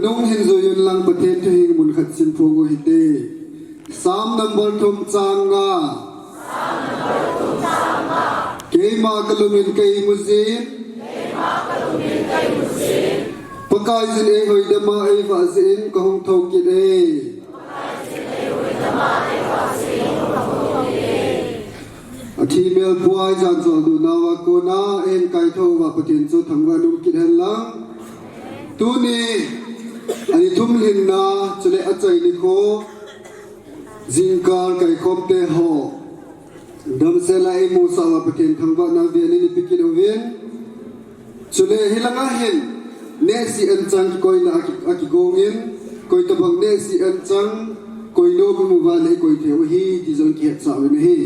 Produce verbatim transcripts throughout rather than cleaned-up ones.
Nung hin jui un lang Pathen thu hi mun khat simphong u hite. Psalm number thum chang nga. Keima kalum in ka imu jin. Pakai jin eihoidam a eivah jin kahung thou kit e. Athi mel puai jan jol du nauva kona, eikaithou uva Pathen chu thangvah in um kit hen lang. Tuni, ani thum lhinna, chule achai nikho, jingkal kaikhom te ho. Damsel a eimusah uva Pathen thangvahna via eipeh kit uvin. Chule hilanga hin, nehse anchang kikoina aki, akigong in, koi tabang nehse anchang, koi nom imu uva le koi thei u ahi, ti jong kihetsah uvin ahi.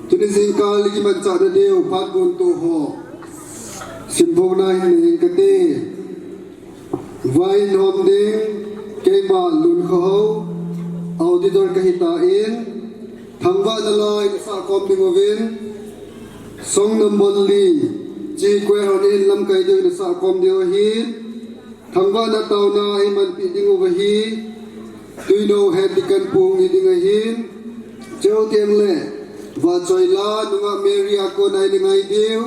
Tuni jingkal i kimanchah nadiu, phat gontoh ho. Simphongna hin nei inge kati. Vaihom ding, keima Lunkhohao, auditor kahi tan, thangvahna la in sahkhom ding uvin, song number li, Chi Kwe Hon in lamkai diu in sahkhom diu ahi, thangvahna taona eimanpi ding uva hi, Tuinou head deacon pu hung hi ding ahin, chuteng le, Vahchoila nungah Mary a kona eina ngai diu,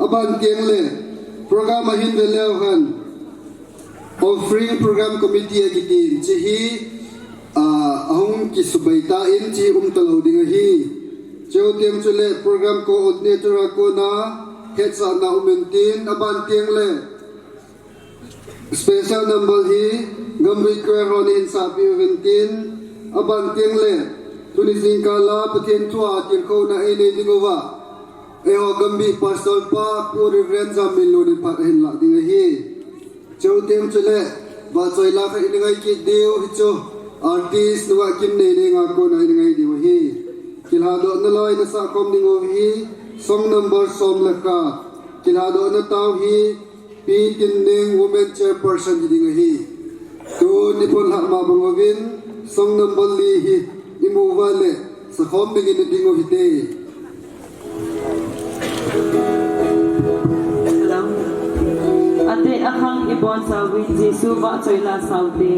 aban teng le, program ahin ve leu hen, Offering Program Committee akiti in, hiche hi, ah, ahung kisubai tan, hiche hi umtalou ding ahi. Chuteng chule program coordinator a kona hetsahna um intin, aban teng le special number hi Gamvei Kwe Hon in sahpeh uvin tin, aban teng le tuni jingkal a Pathen thu a tilkhouna einei ding uva, eiho Gamvei Pastor pa Pu Reverend Jamminlun in phat ahin lah ding ahi. Chuteng chule, Vahchoila khat eina ngai kit diu, hichu artist nungah Kimneineng a kona eina ngai diu ahi. Kilhadohna la in sahkhom ding u hi, song number som le khat. Kilhadohna tao hi, Pi Tinneng women chairperson hi ding ahi. Tun i phonlhah ma bang uvin, song number li hi, imu uva le, sakhom ding in i ding u hite. Ate akhang ibon sauvin Jesu Vahchoila saute.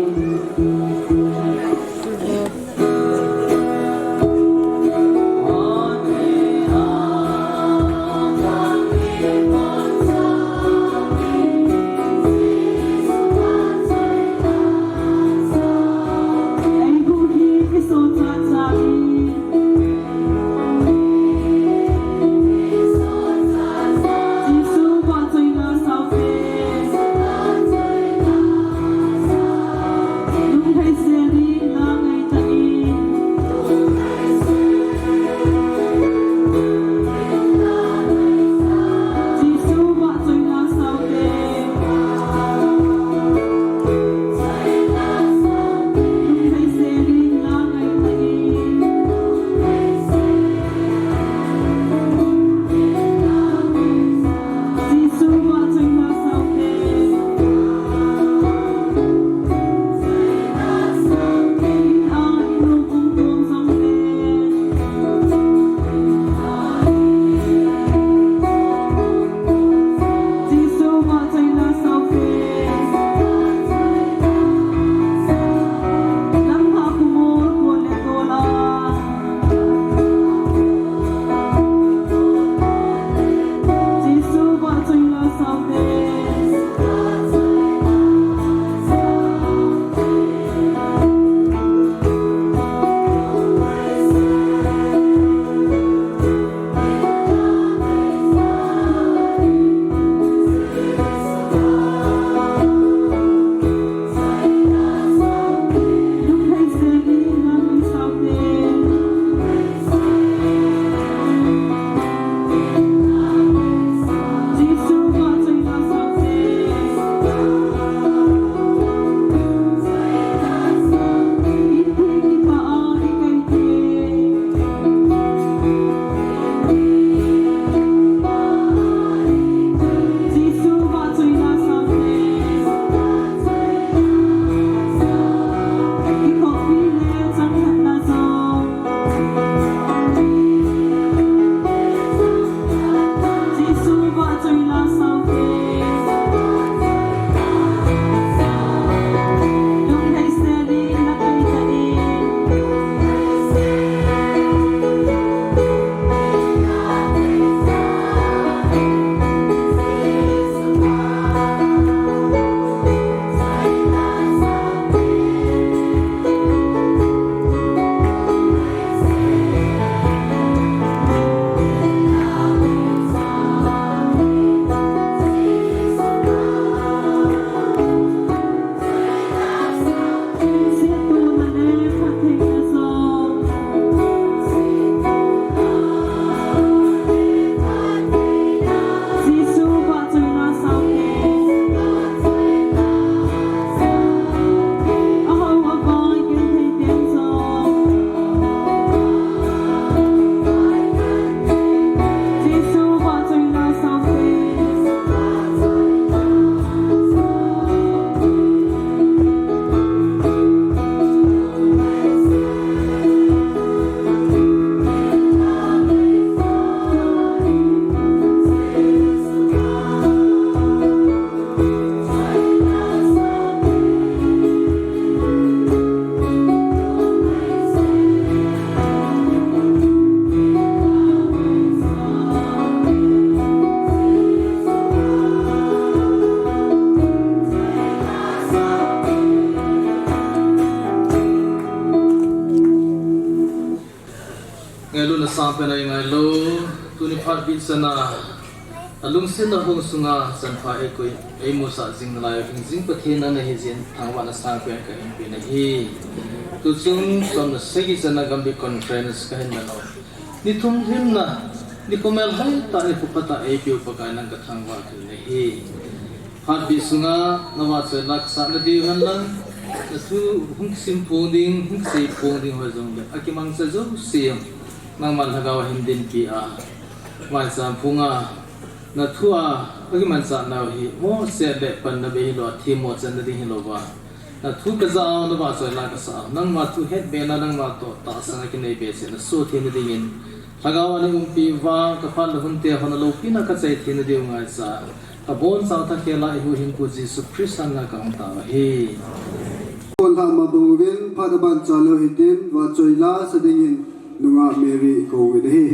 Sangpen a i ngailou, tuni phat bit chana, alungsetna hung sunga chanpha eikoi, eimusah jing nalai, hingjing Pathen nang nahi jeh in, thangvahna sangpen kahin pe nahi. Tuchung, somna sagi chana Gambih Conference kahin man u. Ni thum lhinna, nikho melhoi tah, nikho phatah eipeu Pakai nang kathangvah thei nahi. Phat bit sunga navahchoi la kasah nadiu hen lang, nathu hung kisim phong ding, hung kisei phong ding ho jongle, akimangcha jouse, nangman lhagao a hin dinpi a, vaicham phunga, nathu a, akimanchah nau hi, mohseh le panna bei hilou a, themmo channa ding hilou va. Nathu kajah u, navahchoi la kasah u, nangma thu hetbena, nangma toh tahsan a kinei behseh naso theina dingin, lhagao a nei umpi uva, kaphat le hunte hon aloupina kachai theina diu ngaicha, kabonchauva thakhat la eihuhhingpu Jesu Christa mina kahung tao ahi. Kon lhah mabang uvin, phat abancha lou hitin, vahchoi la sa dingin, nungah Mary kou uvin ahi.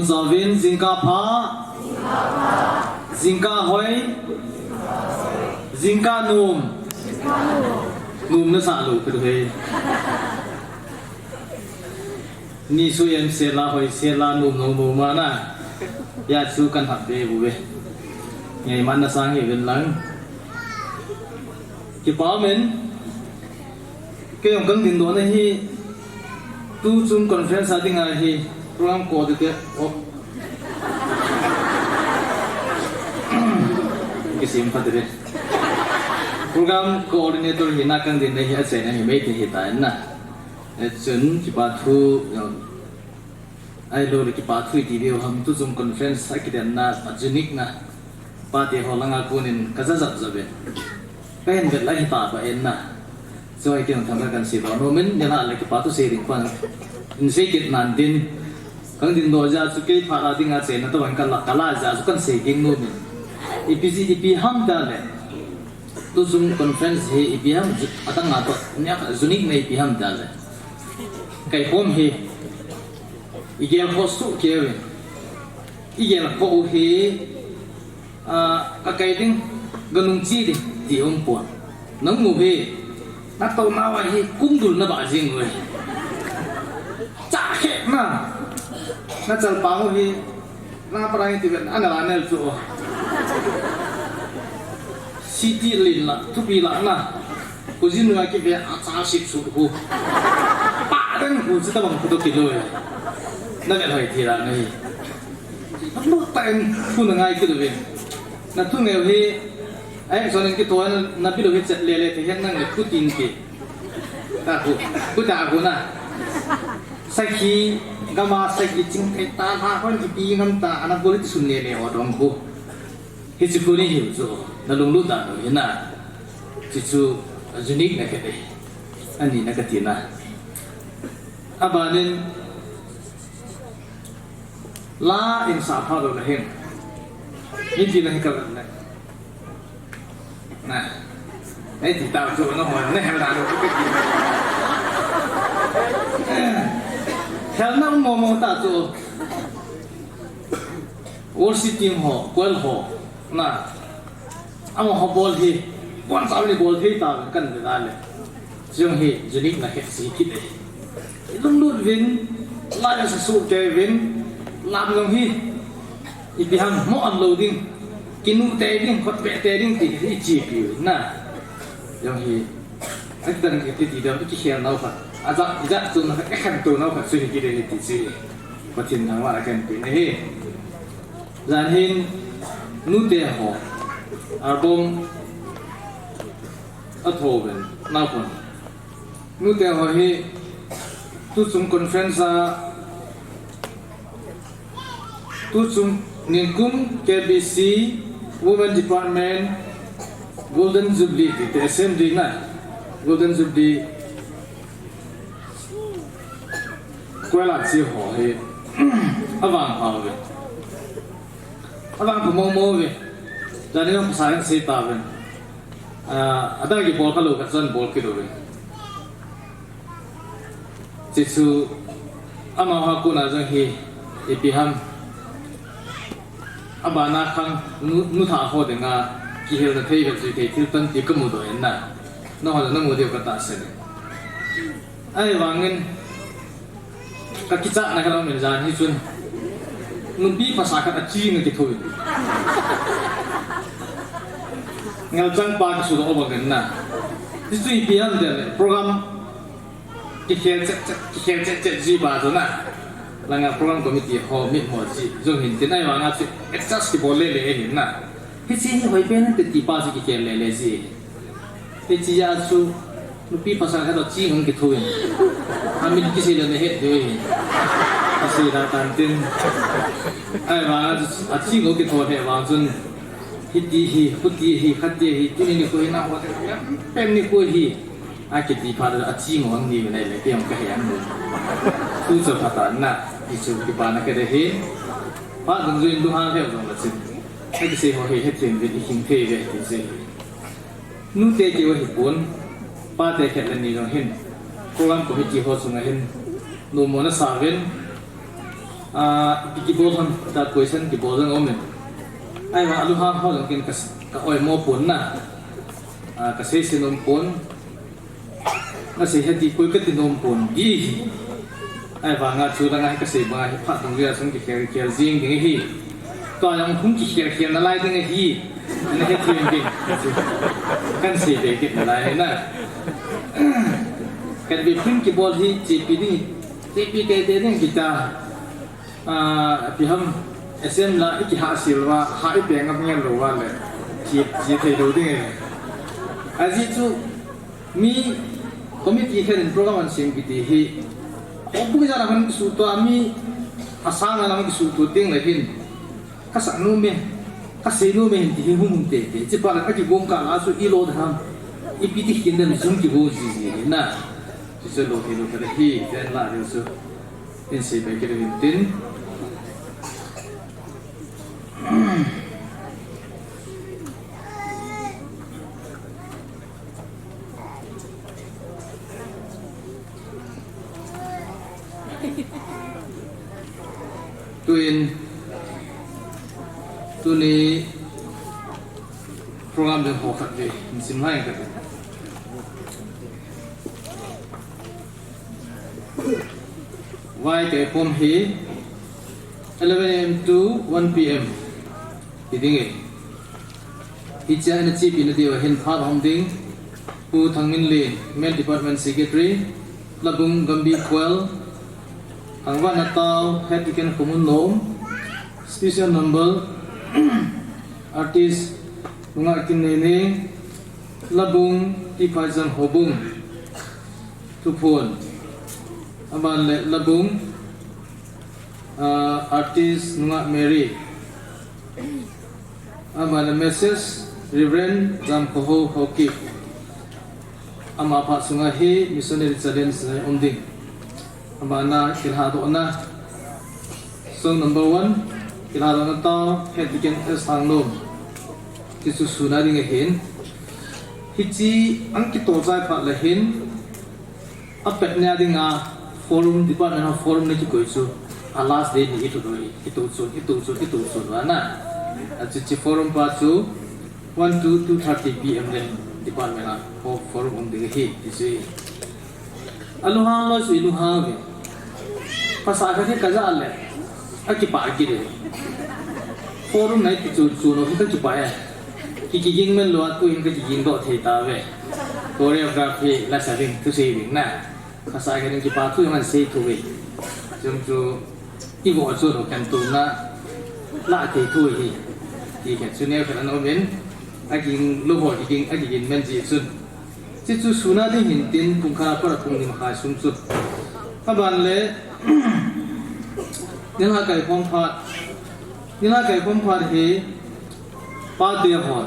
Chauvin, jingkah pha. Jingkah hoi. Jingkah nom. Nom nasah lou pi he. Ni sui em sela hoi sela nom nom mo mana. Ya chu kan hap be bu be. Ngai man na sang hi ven lang. Kipa men. Kei jong kan dingdoh na hi, tuchung conference a dinga hi, program coordinator, oh. Kisim pha te. Program coordinator hina kan ding na hi, achaina hi Meitei hita na. Chun kipa thu, Ahilou le kipa thu iti diu ham, tuchung conference a kidenna, a unique na. Pate ho langa konin ka jajap jap e. Ka hin vet lai hi pa pa en na. Choi kiang thang kan sei ba. No men, nila le kipa thu sei ding pan. In sei kit nan din. Kan dingdoh jeh chu kei phat a dinga cheina tobang ka la, ka la jeh chu kan sei ding no men. Ipi ji, ipi ham ta le. Tuchung conference hi ipi ham, adang a to, nia ka unique na ipi ham ta le. Kai khom hi. I gel khoh suh kei uvin. I gel khoh u hi, ah, ka kai ding, ka nung chi ding, ti um pon. Nang mu hi, na to na wa hi, kum dul na ba jing u hi. Cha khe na, na chal pa u hi, na pra hi ti ven, ana la nel chu. City lin la, thupi la na. Kujinu a kive a cha sip su hu. Pa dang hu chu tabang khu to kilo e. Na ve hoi thi la ngai. Lu ta en khu na ngai kilo ve. Na thu ngeu hi. Ai son en ki to na bilo hi chet le le the hen nang le khu tin ki. Ta khu. Khu ta khu na. Sakhi gama sakhi ching thei ta ha hon ki pi ngam ta ana bol ti sun le le o dong khu. Hichu khu ni hiu chu, na lunglut dan u hi na. Chuchu, a unique na khat e. Ani na ka ti na. Abanin, la in sa pha lo na hin. Ni ti na hi ka na. Na. Ai ti ta chu na ho na hel da lo. Hel na mo mo ta chu. Worship team ho, choir ho, na, amaho bol hi, bon sa ni bol thei ta kan de da le. Jong hi, unique na het si kit e. Lunglut vin, la ya sa su ke vin, lam jong hi, ipi ham mo an lo ding, kinu te ding, khot pe te ding ti, i chi pi na. Jong hi, a ti dan ki ti ti dam ki khel nau kha. A ja, ja tu na ka khan tu nau kha su hi ki de ti chi. Pathen thangvah a kan pe na hi. Jan hin nute ho album a tho ven na kon. Nute ho hi tuchung conference a tuchung ningkum K B C Women Department Golden Jubilee ti te assembly na Golden Jubilee Kuala chi ho hi avang pha uve. Avang pha mo mo uve. Jani jong pasal in sei ta uve. Ah, adang ki bol kha lou ka chan bol kit uve. Chuchu amaho kona jong hi ipi ham. Abana khang nu, nu tha ho dinga kihilna thei vel chui thei thil tampi ka mudoh in na. Nangho na mu diu ka tahsan e. Ahivangin ka kichatna ka lam in jan hi chun. Nupi pasal khat a chi nga kitho in. Ngal chang pa ka su do bang in na. Chuchu ipi ham de le program Kikhel chet chet, kikhel chet chet ji ba chu na. Langa program committee ho, mi ho ji. Jong hin tin ahivanga chu adjust kibol le le hin na. Hiche hi hoi pen te ti pa chu kikhel le le ji. Hiche a chu nupi pasal khat chi hung kitho in. Amin kisei le na het diu hin. Kisei da tan tin. Ahivanga chu a chi hung kitho he vang chun. Hiti hi, huti hi, khati hi, tuni nikho hi na ho te. Pen nikho hi. A kiti phat a chi ngong ni le le tiang ka hian ni. Tu chu phat a na, i chu kipa na ka de hi. Pa dungjuiin lunghang thei jong la chin. Ai kisei ho hi hethem ve, i hing thei ve, ti sei. Nute keu hi pon, pate khat le ni jong hin. Program committee ho chunga hin. Nommo na sa uvin. Ah, ipi kibol ham, ta question kibol jong um e. Ahivang alunghang ho jong ken ka, ka oimo pon na. Ah, ka seiset nom pon. Nasei hih e ti koi kati nom pon di. Ahivanga chu langa hi kasei banga hi phat dungjui a chun kikhel khel jing ding ahi. Tua jong hung kikhel khel nalai ding ahi. Ana hethem ding. Kan sei be kit nalai hi na. Kan be phun kibol hi chepi ding. Chepi teitei ding kita. Ah, ipi ham, S M la i kihahsel uva, ha i peng ngap ngel lou uva le, che, che thei lou ding e. Ajeh chu, mi committee khat in program ana sem kiti hi, houbung ijat a hung kisuhto a, mi asang a hung kisuhto teng le hin, ka sa nom e, ka sei nom e hin ti hi hung um teitei. Hiche pa le ka kigong kah la chu i lo ding ham, ipi ti khin dem jong kigong jiji hi na. Hichu lou thei lou ka le hi, ven la hi chu. Insei pai kit u hintin. Tuin, tuni program ding ho khat ve, insim lai kate. Vai kaikhom hi eleven A M to one P M hi ding e. Hiche a ana chepina diu ahin phat hung ding Pu Thangminlen, Men Department Secretary, Labung Gambi Choir, Thangvahna Tao, Head Deacon Khomun Nom, Special Number, Artist Nungah Kinneineng, Labung T. Phaijang Houbung. Thuphon. Aban le Labung, ah, Artist Nungah Mary. Aban le message, Reverend Jamkhohou Haokip. Ama phat sunga hi missionary challenge nei um ding. Abana kilhadohna. Song number one, kilhadohna tao, Head Deacon S. Thangnom. Hichu suna ding ahin. Hiche a kitol chai phat le hin, apet nia dinga forum, department a forum na kikoi chu, a last day ni itu doi, itu chun, itu chun, itu chun, vana. Achu hiche forum pa chu, one to two thirty P M le department a forum um ding ahi, ti chu ahi. Alunghang loi chu ilunghang uve. Pasal khat hi kajah le, akipah kit e. Forum na kichun chun u hi kakipah e. Ki, kiging man lou a tuhin kakiging doh thei tauve. Choreography, lasa ding, thusei ding na. Pasal khat in kipathu jong ahin sei thou ve. Chujong chu ivo chu lo kan tuna la thei thou hi. Ti khat chu neo khat ana um in. Aging lou ho kiging, akiging man ji chun. Hichu suna ding hintin pung khat pat a pung ni makhai sung chu. Aban le, nilhah kaikhom phat. Nilhah kaikhom phat hi, pate hon.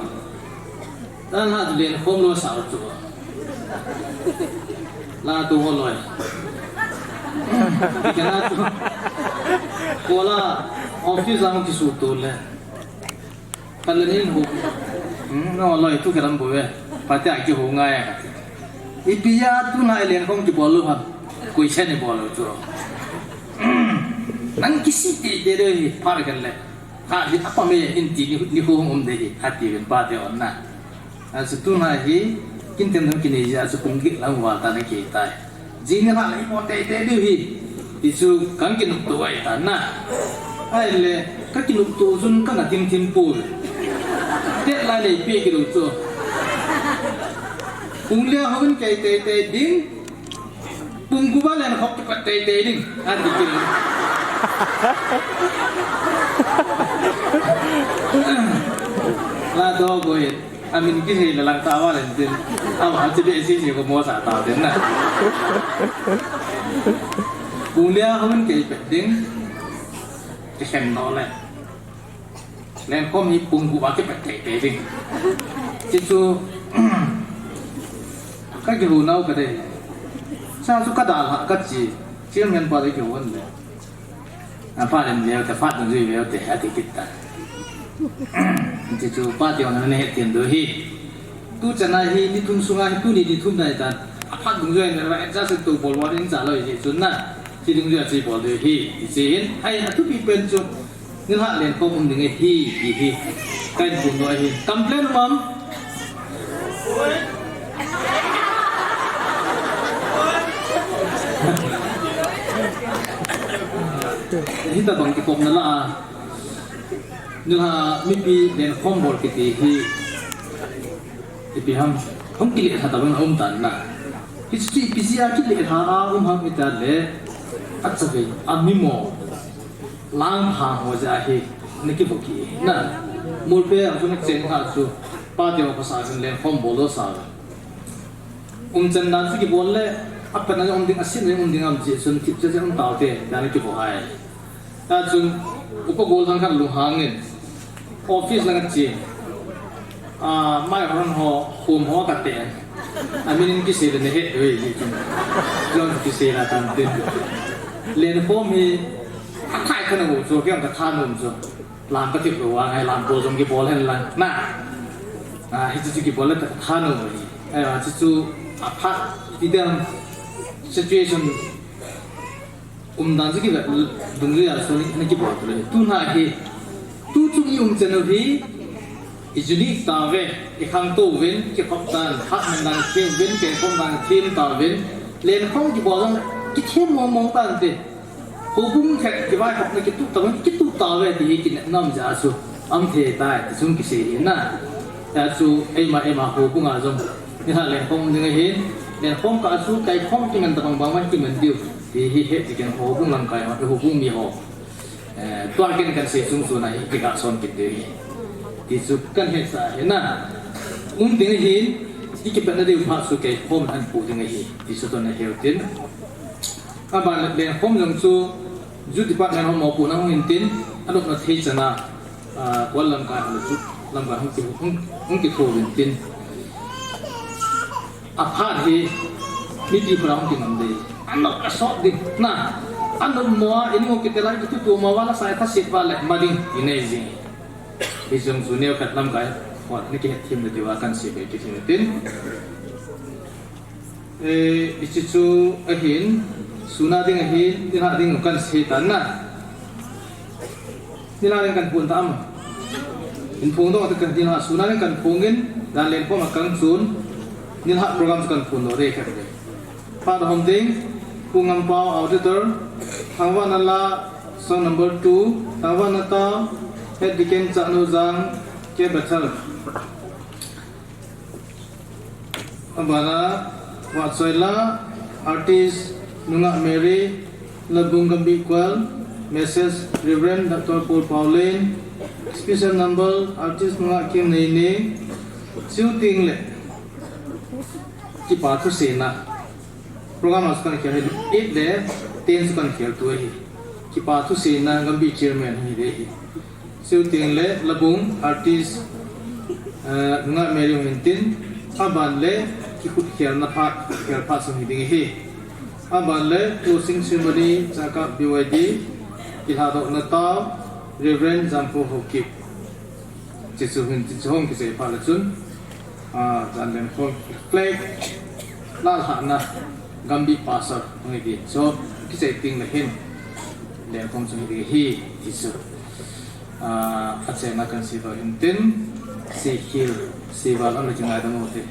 Nilhah lenkhom lou sao chu. La tu ho loi. Kana tu. Kola office lang kisuto le. Khat le ni ho. Hmm, no loi tu kalam bou ve. Pate a kihou ngai a. Ipi a tuna lenkhom kibol lou ham. Koi chen ibol lou chu. Nang kisih teitei ding ahi, phat khat le. Kha hi apa me in ti ni, ni ho hung um ding ahi, ati uvin pate hon na. Achu tuna hi, kin tem tham kinei jeh a chu pung get lang val tan akei tai. Jing nilhah le ibol teitei diu ahi. Ti chu kan kinopto ahi tan na. Ahile, ka kinopto chun kana thim thim poi. Deadline nei pe kit lou chu. Pung li a hung in kei teitei ding. Pung gup a lenkhom kipat teitei ding. Ati kit lou. La do go ye. Amin kisei le lang ta va len tin. Ama chu be sisi ko mo sa ta den na. Pung li a hung in kei pet ding. Kikhen nom le. Lenkhom hi pung gup a kipet teitei ding. Hichu, ka kihou nau ka dei. Sa chu ka dalha ka chi. Chairman pa le kihou an le. A, phat in veu te, phat in jui veu te, ati kit ta. Hichu pate hon ana hethem diu ahi. Tuchan a hi, ni thum sunga hi, tuni ni thum nai tan. A phat dungjui a hin, adjust tou bol bol in cha lou ahi chun na. Chi dungjuia chi bol ding ahi, ti chi hin, ai, athupi pen chu, nilhah lenkhom um ding ahi, ti hi, kahin phongdoh ahi. Complain um am? Hitabang kikopna lah a, nilhah mipi lenkhom bol kiti hi, ipi ham, hung kilelha tabang a um tan na. Hichu ipi jeh a kilelha a um ham iti le, achavei, amimo, langpha ho jeh a hi, ana kivo kit na. Molphe a chu nachen kha chu, pate ho khosah chun lenkhom bol lou sa. Umchan dan chu kibol le, apatna jong um ding, asetna jong um ding ham ti chun, thipchet jong um taute, tia ana kivo hai. Tia chun, upa gollhang khat lunghang in, office lang ache. Ah, mai hon ho, khom ho kate. Amin in kisei le nahet uve, ti chun. Jong kisei na tan tin. Lenkhom hi, akhai khat na ho chu, kei jong kathanom chu. Lam kathip lou vang, ai lam bol jong kibol hen lang. Na. Ah, hichu chu kibol le kathanom hi. Ai, ah, chu chu aphat, ti dam situation umdan chu kivet dungjuia chu ana kibol tu le. Tuna hi, tuchung i umchan u hi, i unique tauve, i khangtou uvin, kikhop dan, phat man dan them uvin, kengkhom dan them tauvin, lenkhom kibol jong kithem mong mong tante. Houbung khat kivaikhopna kituh tauvin, kituh tauve ti hi kinepna um jeh a chu, um thei tai, ti chun kisei hi na. Tia chu, eima, eima houbung a jong, nilhah lenkhom um ding ahi, lenkhom kah a chu, kaikhom kiman tabang bang ma kiman diu, ti hi het ding in houbung lamkai ho, houbung mi ho. Eh, tua ken kahin sei chungchon a hi kigah son kit diu ahi. Ti chu kahin hetsah ahi na. Um ding ahin, i kipatna diu phat chu kaikhom in ahin pu ding ahi. Ti chu tun ahi u tin. Aban le lenkhom jong chu Youth Department ho mopohna hung hin tin, anopna thei chan a, ah, kol lamkai ho chu, lamkai hung ki, hung, hung kitho uvin tin. Aphat hi, mipi khut a hung kinam ding. Anop asot ding. Na, anop mo a, in mo kitel a, kitutu mo a, na sai thasit va le, ma ding, inei jing. Hijong chu neo khat lamkai, hot, ni kihet them le diu a kahin sei be kit hin tin. Eh, hiche chu ahin, sun a ding ahin, nilhah ding kahin sei tan na. Nilhah ding kahin phong ta am. Hin phongdoh ta kahin nilhah, sun a ding kahin phongin, dan lenkhom a kang chun, nilhah program chu kahin phongdoh ding khat ve. Phat hom ding, Pu Ngampao auditor, Thangvahna la, song number two, Thangvahna tao, Head Deacon Chahnoujang, K Bethel. Abana, Vahchoila, artist, Nungah Mary, Labung Gambih Choir, message, Reverend Doctor Paul Paulin, special number, artist Nungah Kimneini, Chiu Ting le, kipa thusei na. Program a chu kahin khel hi, eight le ten chu kahin khel tu ahi. Kipa thusei na, Gambih chairman hi ding ahi. Chiu Ting le Labung artist, eh, Nungah Mary hung hin tin, aban le kikhut khelna phat, khel phat sung hi ding ahi. Aban le closing ceremony, Chakap B Y D, kilhadohna tao, Reverend Jampo Haokip. Hichu hin, hichu hung kichai phat le chun, ah, dan lenkhom flag, lalhahna, Gambih Pastor, hung hi ding. So, kichai teng le hin, lenkhom chu hi ding ahi, ti chu. Ah, achaina kahin seidoh hin tin, seikhel, seival um le kingaidam u hite.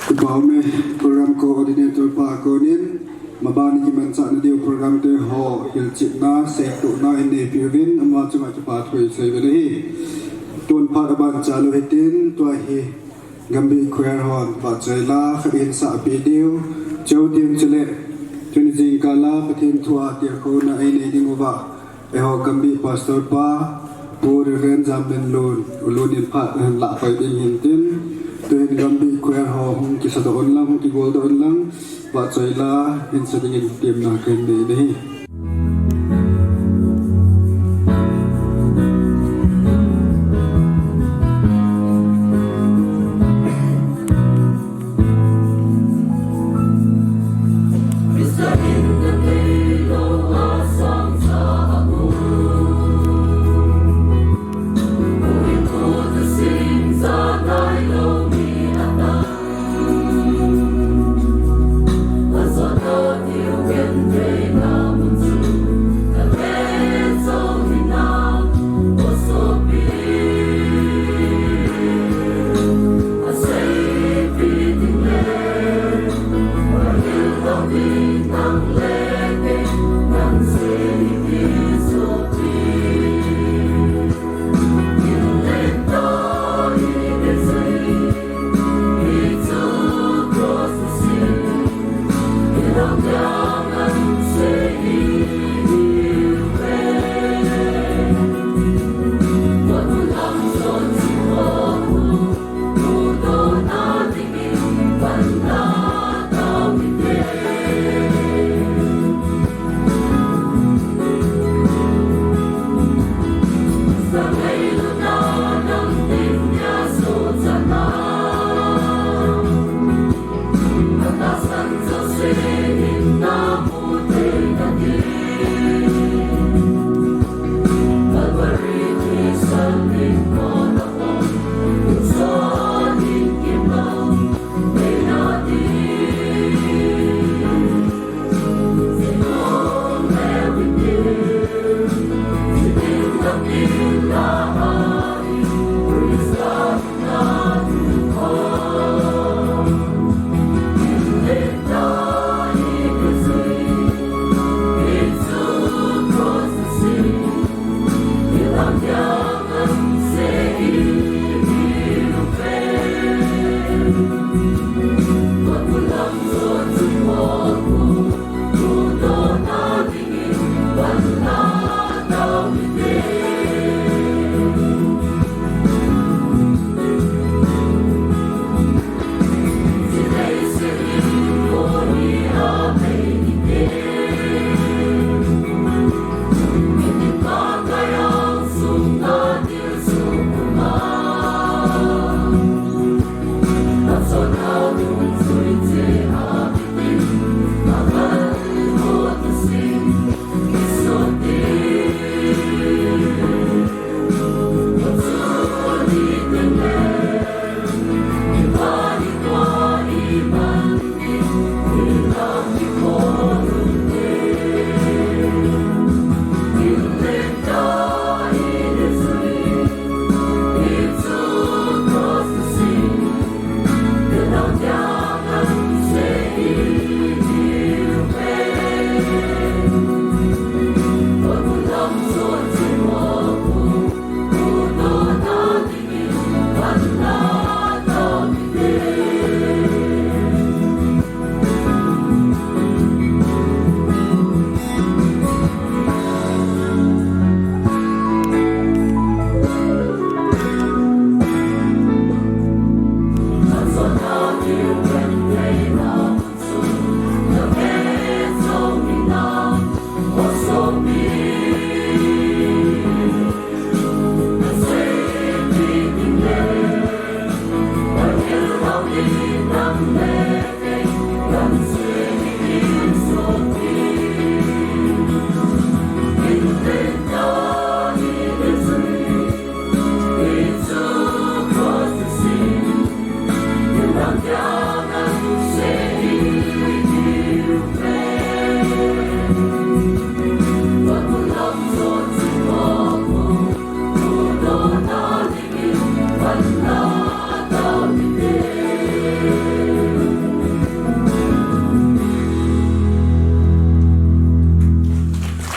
Kipa um e, program coordinator pa a konin, maban kimanchah na diu program te ho, hilchetna, seikhel na, in neipi uvin, ama chunga kipa thu isei uve ahi. Tun phat aban chalou hitin, tua hi, Gambih Choir hon, Vahchoila, khat in sahpi diu, Chiu Ting chule, tuni jingkah a, Pathen thu a tilkhouna, einei diu va, Eiho Gambih Pastor pa, Pu Reverend Jamlenlun, u Lun in phat ahin lah pai ding hin tin, tuhin Gambih Choir ho hung kisadoh un lang, hung kigoldoh un lang, Vahchoila, in sa dingin temna kahin nei ahi.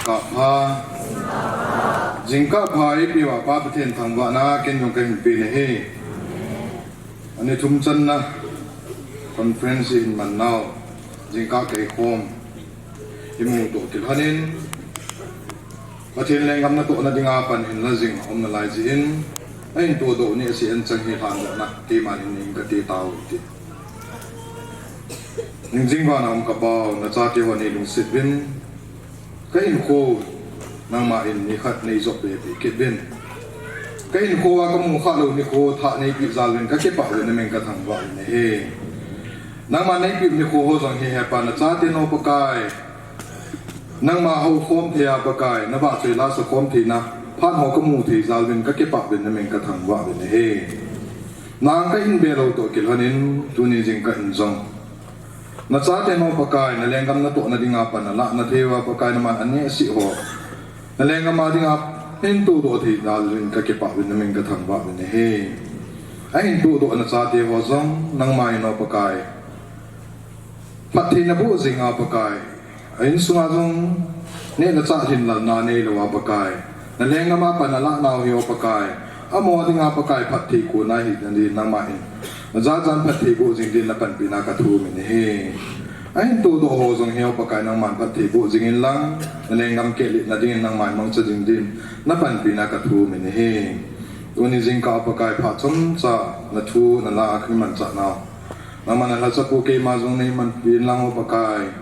Kapha. Jingkah pha eipeuva Pa Pathen thangvahna ken jong kahin pe nahi. Ani thum channa conference ihin man nau, jingkah keikhom imu toh kilhonin, Pathen lenggam natohna dinga pan hinla jing aum nalai jeh in, ahin todoh ni asei anchang hi lhandohna keiman hin neihin kati tau hite. Ning jing vana um ka Pau, nachate ho neilungset uvin, kahinkho nangma in nikhat neijop be peh kit uvin. Kahinkho a kamu khah lou nikho thah neipeh jal uvin kakipah uvin, namin kathangvah uvin ahi. Nangma neipeh nikho ho jong hi Hepa, nachate nao Pakai, nangma houkhom thei a Pakai, navahchoi la sakhom theina phat ho kamu thei jal uvin kakipah uvin, namin kathangvah uvin ahi. Nang kahin be lou toh kilhonin, tuni jingkah in jong nachate nao Pakai, nalenggam natohna dinga pan nalah nathei uva Pakai, naman anehse ho nalenggam a dinga hin todoh thei jal uvin kakipah uvin, namin kathangvah uvin ahi. Ahin todoh nachate ho jong nangma in nao Pakai, phatthei naboh jing a Pakai, a insunga jong neh le chah lhinlelna neilou a Pakai, nalenggam a pan nalah nau hi o Pakai, amaho dinga Pakai phatthei kona hina din nangma in najachan phatthei boh jing din napanpina kathumin ahi. Ahin todoh ho jong hi o Pakai, nangman phatthei boh jing inlang, nalenggam kehlelna dingin nangman mangcha jing din napanpina kathumin ahi. Tuni jingkah a Pakai, phat chomcha nathu nala a kahin manchah nau, nangman nalhacha pu keima jong neimanpi inlang o Pakai,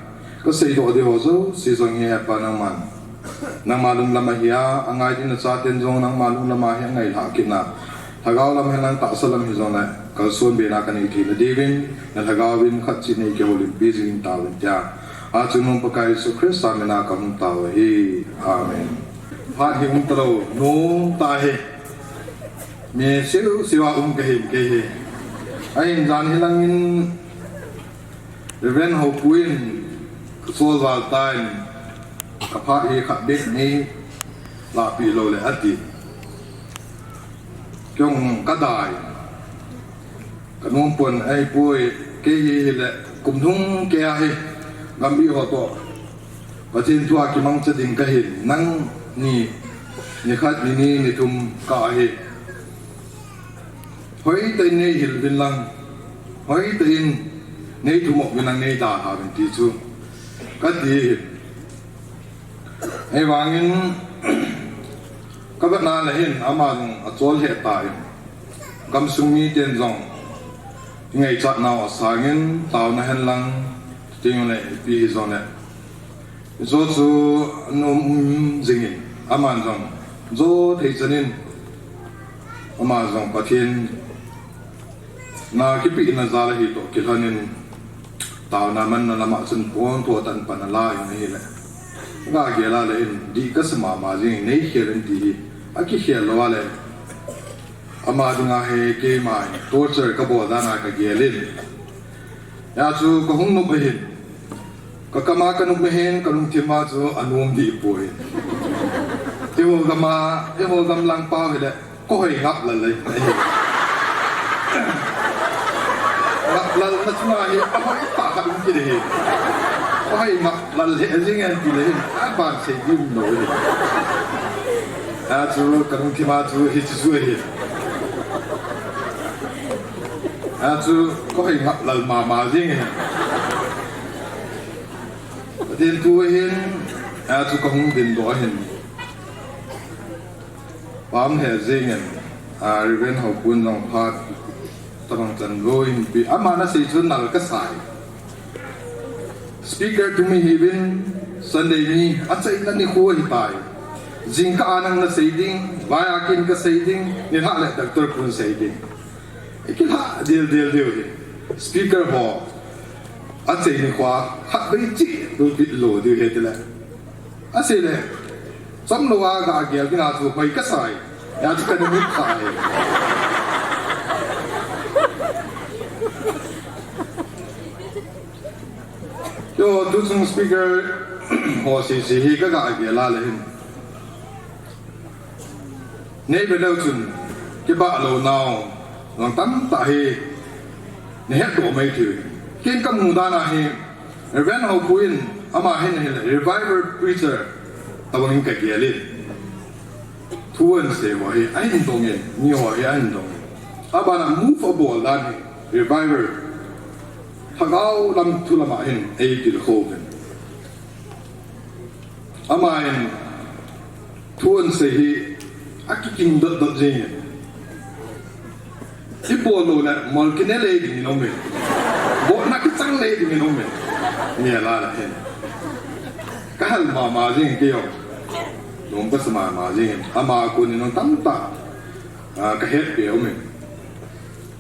kaseidoh ding ho jouse jong hi Hepa nangman, nangma lunglam ahi a, angai ding nachaten jong nangma lunglam a hi angailhah kit na, lhagao lam hihen lang tahsa lam hijongle kalson bena kanei theina diuvin, nalhagao vin khat cheh in neikihoulimpi jing tauvin tia, achungnung Pakai Jesu Christa mina kahung tao ahi. Amen. Phat hi um talou, nom tah ahi. Mi siu siu a um kahin kei hi. Ahin jan hilangin Reverend Haopu in kasol val tan, kaphat hi khat beh neilahpeh lou le ati. Kei jong kadai, kanom pon ahipoi, kei hi hile kum thum kei ahi, gambih ho toh Pathen thu a kimangcha ding kahin, nangni nikhat nini nithum kah ahi. Hoitah in neihil uvin lang, hoitah in neithum uvin lang, neidalha uvin ti chu kati ahi. Ahivangin kavetna le hin ama jong achol lheh tan, gamsung miten jong ingaichat nau asangin taona hen lang, tingle ipi hijongle ijo chu anom jingin, aman jong jo thei chan in, ama jong Pathen na kipehna jal ahi toh kilhonin, taona manna lama chun pontho tah in pan ala in ahile, ga gel a le hin dih kasa mama jingin, neikhel in ti hi akikhel lou a le, ama dinga hi keima in torture kabol dan a kagel in, hia chu kahung nop ahin, kakam a kanop ahin, kalungthim a chu anom deh poi. Eiho gam a, eiho gam lang pau hile kahoi ngap lal ahi. Ngap lalna chunga hi ahoi tah khat um kit ahi. Kahoi ngap lal lheh jeng e ti le hin, aban sei ding umlou ahi. Hia chu kalungthim a chu hiche chu ahi. Hia chu kahoi ngap lal mama jeng ahi. Pathen thu ahin, hia chu kahung dindoh ahin, pam lheh jengin, a, Reverend Haopu in jong phat tabang chan lou in pi, aman asei chu nal kasai. Speaker thum ihiuvin, Sunday ni, achaina nikho ahitai. Jingkah a nang nasei ding, vai a ken kasei ding, nilhah le Doctor Pu in sei ding. Ikilhah del del diu hi. Speaker ho, achai nikho a, khatvei cheh, pulpit lo diu hi tile. Asei le, chomlou a gagel ding a chu hoi kasai. Hijeh chun kana mit kha e. Yo, tuchung speaker ho sese hi kagagel a le hin. Nei ve leu chun, kibah lou nau, nang tamtah hi, nahet doh mai thei. Ken kamu dan a hi, Reverend Haopu in, ama hin, hin revival preacher, tabang in kagel in. Thu asei ho hi, ahin dong in, mi ho hi, ahin dong in. Abana move abol dan hi, revival. Lhagao lam thu lam a hin, eitilkhou uvin. Aman, thu asei hi, akikim dot dot jeng in. Ibol lou le, mol kine le ding in um e. Botna kichang le ding in um e. Ni la la hin. Kahal mama jeng kei jong. Lom kasa mama jeng in. Ama kon in tamtah. Ah, kahet peh um e.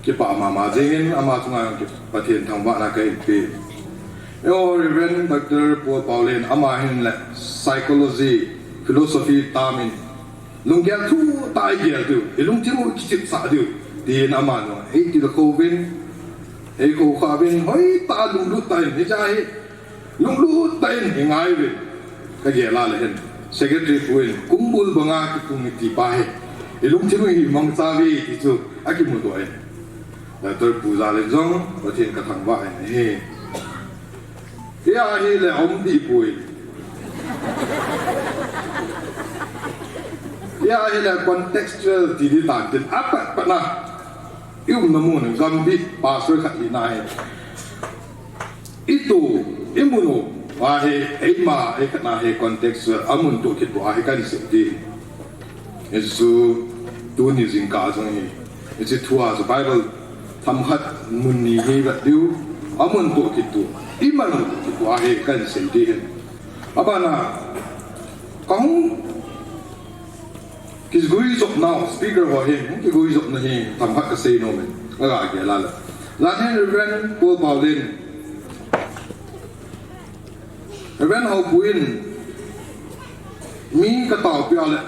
Kipah mama jeng in ama chunga jong Pathen thangvahna kahin pe. Eiho Reverend Doctor Paul Paolen ama hin le psychology, philosophy tam in lunggel thutah a igel diu, ilungthim u kichepsah diu, tin aman jong eitilkhou uvin, eikhoukhah uvin, hoitah a lunglut tah in, hiche hi Lunglut tah in ingai uvin. Kagel a le hin. Secretary pu in, Kumbul banga kipung iti pa hi. Ilungthim u hi mangcha uve ti chu akimudoh in. Doctor Pu Jalen jong, Pathen kathangvah in ahi. Kei a hi le aum dih poi. Kei a hi le contextual ti ding tan tin apat pat na. I umna mun, gambih, pastor khat hina hi. Itu, imun u, ahi, eima, eikhat na hi context, amun toh kit u ahi kahin sei ding. Hichu, tuni jingkah jong hi. Hiche thu a chu Bible themkhat mun ni hi vet diu, amun toh kit u. Iman u toh kit u ahi kahin sei ding. Abana, kahung Kiguijopna, speaker ho hin, kiguijopna hi, themkhat kasei nom in, kagel a le. Lahen Reverend Paul Paolen, Reverend Haopu in, mi kataopi a le,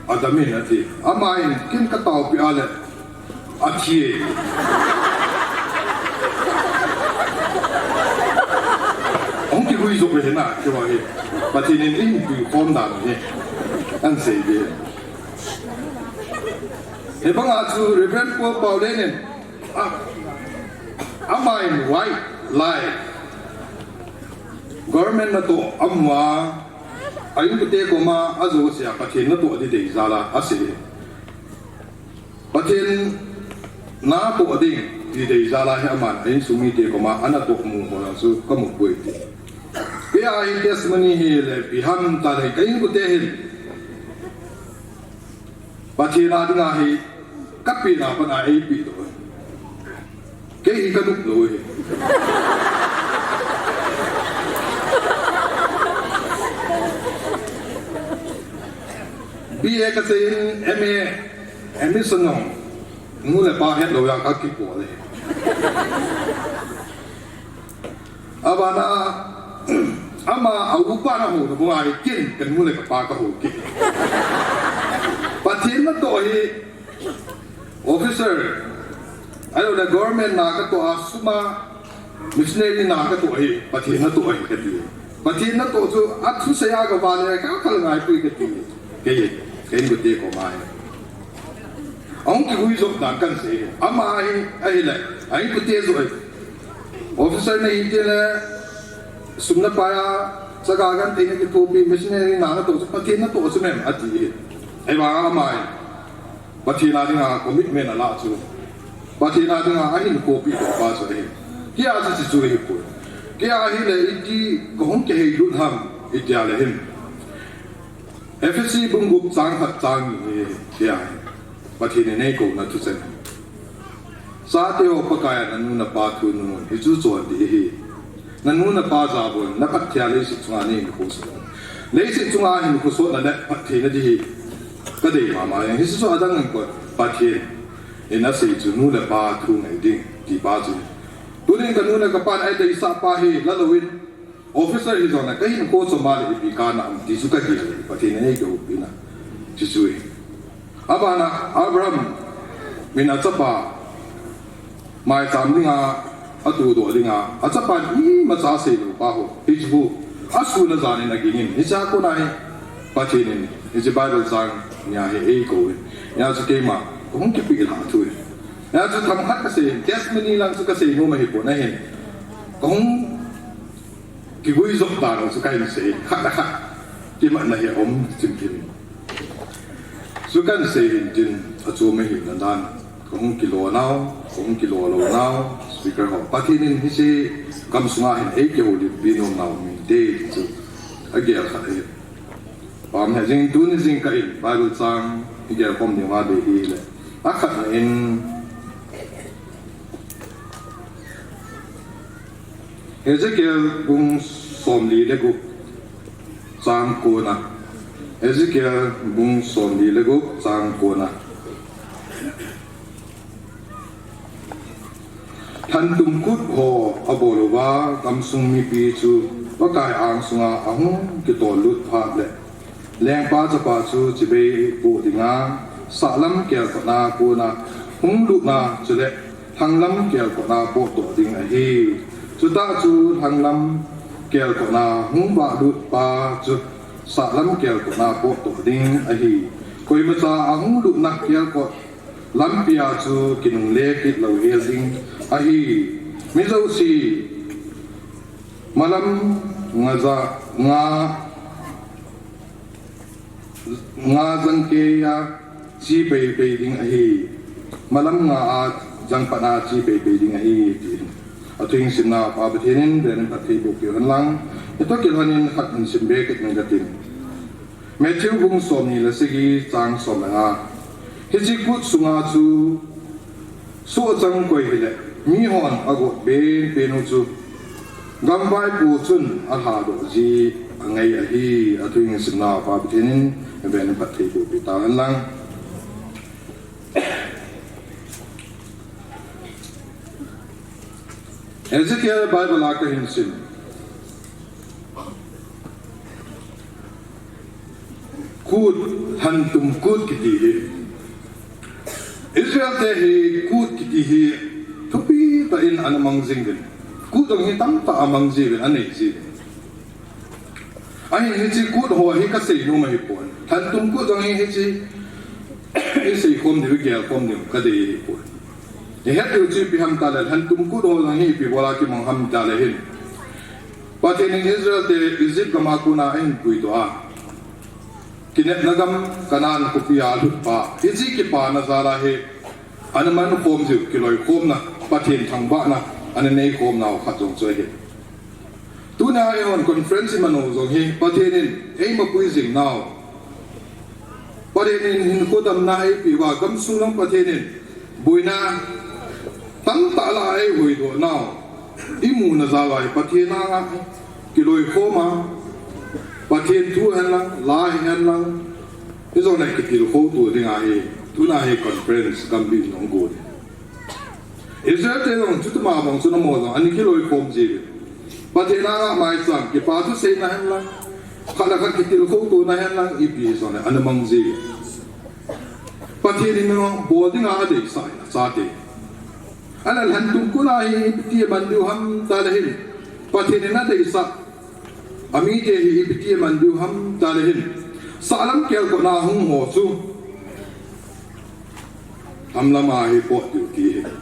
adam in ati. Aman, ken kataopi a le, Athi e. Ahung kiguijop e na, kei vang hi. Pathen in eipui khom dan hi. Ahin sei ve. Hibang a chu Reverend Paul Paolen in, a, aman white lie. Government natoh amu a, a inkote koma ajo seh a Pathen natoh ding deijal a asei. Pathen natoh ding, ti deijal a hi aman, a insung mite koma, anatoh mu ho jong chu kamu poi ti. Kei a hi testimony hi le, ipi ham tile, ka inkote hin. Pathen a dinga hi, kapehna pat a eipeh doh. Kei hi kanop lou hi. B A kasei in M A, admission jong, nu le pa hetlou a kakibol e. Abana, ama a upa nahouna banga hi ken, kanu le kapa kahou kit. Pathen natoh hi, Officer, ahilou le government na katoh a sum a, missionary na katoh hi, Pathen natoh ahi kati. Pathen natoh chu athusei a kavale, kakhel ngai poi kati. Kei, ka inkote koma hi. Ahung kiguijop dan kahin sei hi. Ama hi, ahile, a inkote joh hi. Officer nahi tile, sum napai a, chaga genthei nakithopi, missionary na natoh chu, Pathen natoh chu mem, ati hi. Ahivang ama hi. Pathen a dinga commitment alah chu. Pathen a dinga ahinkhopi pa chu ahi. Kei a chu hichu ahipoi. Kei a hile iti kahung kiheilut ham, iti a le hin. Ephesi bung gup chang khat chang ni hi, kei a hi. Pathen in eikouna thucheng. Chate ho, Pakai a nanu napa thu nanun, hichu chon ding ahi. Nanu napa jabon, na phatthei a leiset chunga nahin khosot. Leiset chunga hin khosot na le phatthei na ding hi kadei mama e. Hiche chu adang in kon, Pathen in asei chu nu le pa thu ngai ding, ti pa chu. Tunin kanu le kapan adeisah pa hi, la louvin. Officer hijongle kahin khosot ma le ipi kana um ti chu kagel, Pathen in eikihoupi na. Ti chu e. Abana Abraham in achapa maicham dinga, atudoh dinga, achapan imacha seilou pa ho. Hichu, asun ajan in agingin. Hichea kona hi, Pathen in, hiche Bible chang nia hi eikouvin. Hia chu keima, kahung kipeh lha thu e. Hia chu themkhat kasei, testimony lang chu kasei nom ahipon ahin. Kahung kiguijop dan chu kahin sei, khat le khat. Kimatna hi aum chimchim. Chu kahin sei hin tin, achom ahina dan. Kahung kilo nau, kahung kilo lou nau, speaker ho. Pathen in hiche gamsunga hin eikihoulimpi nom nau mite chu agel khat ahi. Pam he jing tuni jingkah in Bible chang igel khom ding uva dei hile. Akhatna in Ezekiel bung somli le gup chang kona. Ezekiel bung somli le gup chang kona. Lhantum kut ho abol uva gamsung mipi chu Pakai angsunga ahung kitol lut phat le, Lengpa Chapa chu chibai poh dinga sahlam kelkotna kona hung lutna chule lhanglam kelkotna potdoh ding ahi. Chutah chu lhanglam kelkotna hung vahlut pa chu sahlam kelkotna potdoh ding ahi. Koimacha ahung lutna kelkot lampia chu kinungle kit lou hel ding ahi. Mi jouse malam nga ja, nga, nga jangkeiya che peipei ding ahi. Malam nga a jangpatna che peipei ding ahi, ti. Athu hing simna Pa Pathen in venin phattheiboh peh hen lang. Hitoh kilhonin khat hin simbe kit inge katin. Matthew bung somni le sagi chang som le nga. Hiche kut sunga chu sohchang koi hile, mihon agot penpen u chu gamvaipo chun alhadoh ji angai ahi. Athu hing simna Pa Pathen in venin phattheiboh peh tahen lang. Ezekiel Bible a kahin sim. Kut, lhantum kut kiti hi. Israel te hi kut kiti hi thupi tah in ana mang jing uvin. Kut jong hi tamtah amang jiuvin, anei jiuvin. Ahin hiche kut ho hi kasei nom ahipon. Lhantum kut jong hi hiche isei khom diu, igel khom diu kadei ahipon. Ihet diu chu ipi ham tile, lhantum kut ho jong hi ipi bola kimang ham tile hin. Pathen in Israel te Egypt gama kona ahin puidoh a, kinepna gam Canaan khopia alut pa, hiche kipana jal a hi ana man khom jiu, kiloikhomna, Pathen thangvahna ana neikhom nau khat jong chu ahi. Tunia eihon conference iman u jong hi Pathen in eimapui jing nau, Pathen in hinkho damna eipeh uva, gamsung lang Pathen in boina tamtah la eihuhdoh nau imuna jal a hi Pathen anga kiloikhom a, Pathen thu hen lang, la hi hen lang, hijongle kitilkhou to dinga hi tunia hi conference gambih in ahung gon. Israel te jong chutima bang chun amaho jong ana kiloikhom jiuvin. Pathen anga maicham, kipa thuseina hen lang, khat le khat kitilkhou tona hen lang, ipi hijongle ana mang jiuvin. Pathen in jong bol dinga adeisah in achate. Ahile lhantum kut a hi ipiti aman diu ham tile hin, Pathen in adeisah amite hi ipiti aman diu ham tile hin, sahlam kelkotna hung ho chu lhanglam a hi pot diu ti ahi.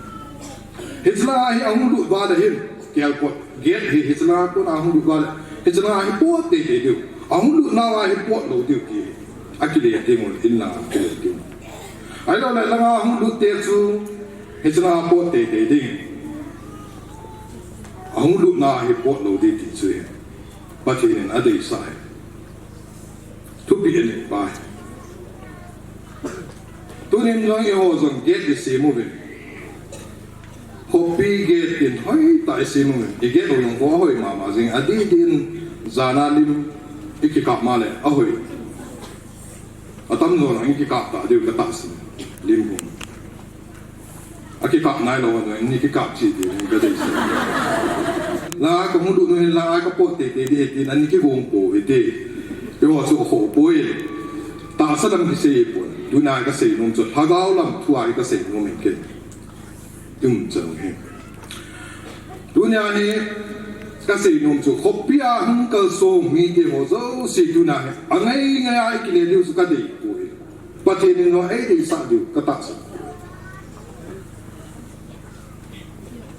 Hiche lang a hi ahung lut uva le hin, kelkot gate hi hiche lang a kona ahung lut uva le, hiche lang a hi pot teitei diu, ahung lut nau a hi pot lou diu ti ahi. Akile teng u, inlang a kile teng u. Ahiloule langa ahung lut te chu hiche lang a pot teitei ding, ahung lutna a hi pot lou ding ti chu ahi. Pathen in adeisah ahi. Thupeh anei pa ahi. Tunin jong eiho jong gate isem uvin. Khopi gate in hoitah a isem uvin, i gate u jong kho ahoi mama jing, adih dih in jana lim ikikap ma le ahoi. Atam jo lang ikikap ta diu katahsan, lim hung. Akikap nailou a jong in ikikap cheh diu in kadeisah. La kahung lut nu hin la a kapot teitei ding ahi tin, ana kigong pou hite. Eiho chu akhoh poi. Tahsa lam kisei pon. Tuna kasei nom chu lhagao lam thu a hi kasei nom in ke. Tum chang hi. Tunia hi kasei nom chu, khopi a hung kalsong mite ho jouse tunia hi angai ngai a ikile diu chu kadei poi. Pathen in jong eideisah diu katahsan.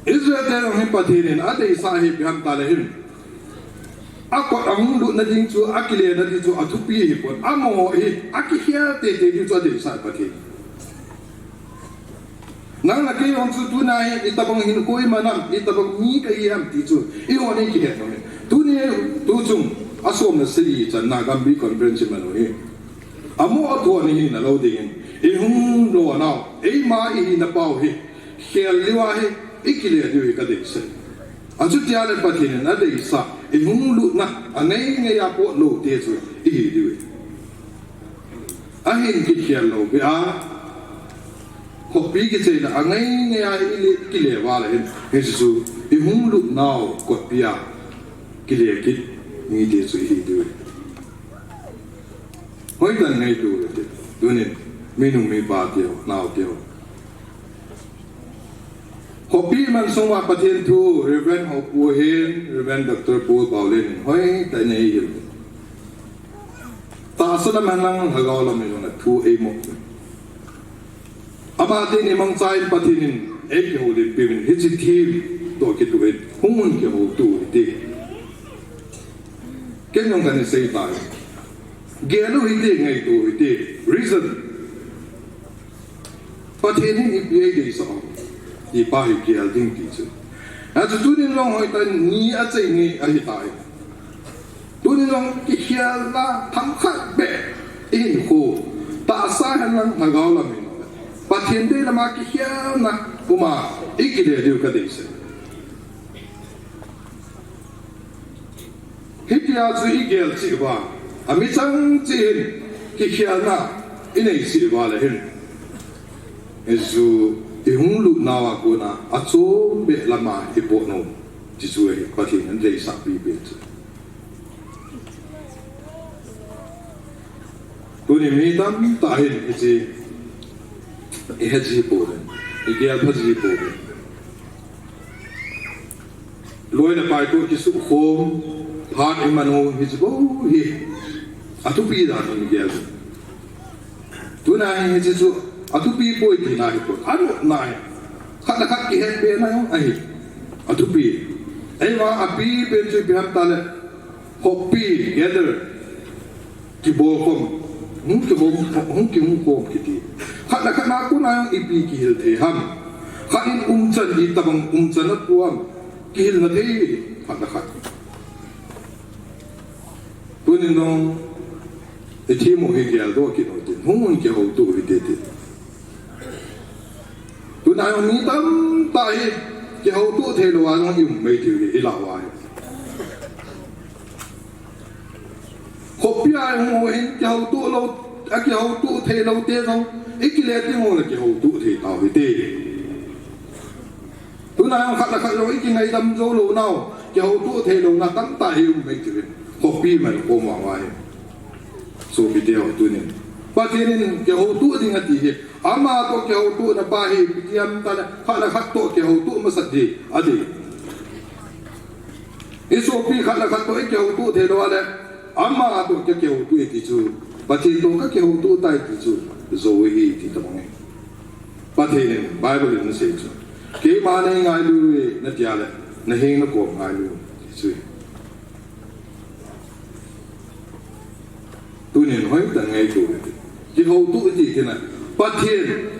Israel te jong hi Pathen in adeisah hi ipi ham tile hin, akot ahung lutna ding chu, akilena ding chu athupi hipon, amaho hi akikhel teitei diu chu adeisah Pathen. Nang le kei jong chu tuna hi itobang hinkho iman ham, itobang mi kahi ham ti chu eihon ikihet nom e. Tuni tuchung asom le sagi channa Gambih Conference iman u hi, amo athoh ni hina lou dingin, ihung lonau, eima ihina pau hi khel diu ahi, ikile diu hi kadeisah. Achutia le Pathen in adeisah ihung lutna angai ngai a pot lou te chu ihi diu hi. Ahin kikhel lou beh a, khopi kicheina angai ngai a ile, kile uva le hin, hiche chu ihung lutnau kotpi a kile kit mite chu ihi diu hi. Hoitah in ngaito uvin te, tunin minu mipa teu, nao teu. Khopi man sunga Pathen thu, Reverend Haopu hin, Reverend Doctor Paul Baolen in hoitah in eihil. Tahsa lam henlang lhagao lam in jong thu eimo. Amateni mangcha in Pathen in eikihoulimpiuvin, hiche theme toh kitoh in hung un kihouto u hite. Ken jong kana sei tai. Gel u hite, ngaito u hite. Reason. Pathen in ipi eideisah ham ti pa hi gel ding ti chu. Achu tunin jong hoitah in ni achai ni ahitai. Tunin jong kikhelna themkhat beh ihinkho, tahsa henlang lhagao lam in, Pathen dei lama kikhelna puma ikile diu kadeisah. Hitia chu igel cheh uva, amichang cheh in kikhelna inei cheh uva le hin, hichu ihung lutnau a kona achom beh lama ipot nom, ti chu ahi Pathen in deisah pipen chu. Tuni mi tamtah hin hiche ihet ji pouve, igel pha ji pouve. Loi le pai toh kisukhom, phat iman u hiche bou hi athupi dan in gel. Tuna hi hiche chu athupi poi tina hipoi. Anopna hi khat le khat kihetbena jong ahi. Athupi. Eima apipen chu ipi ham tile, khopi, gather, kibolkhom, hung kihom, hung kihung khom kiti. Khat le khat a kona jong ipi kihil thei ham. Khat in umchan, itobang umchan atou ham, kihilna thei khat le khat. Tunin jong ithemu hi geldoh kit u hitin, hung un kihouto u hite ti. Tuna jong mi tamtah hi kihouto theilou a jong i um mai tiu hi, ilah uva hi. Khopi a hung u hin kihouto lou, akihouto theilou te jong ikile ding u le kihouto thei tau hite. Tuna jong khat le khat jong ikingaidam jou lounau, kihouto theilouna tamtah hi um mai tiu hin. Khopi man khom uva hi. Sopite ho tunin, Pathen in kihouto ding ati hi, ama toh kihoutona pa hi ipi ti ham tile, khat le khat toh kihouto masat ding ati. Isopi khat le khat toh ikihouto theilou a le, ama toh kakihouto e ti chu, Pathen toh kakihouto tai ti chu, jou ahi ti tabang ahi. Pathen in Bible in asei chu, keima neingailu e natia le, naheng nakom ngailu ti chu. Tunin hoitah in ngaito u hite. Kihouto iti tina, Pathen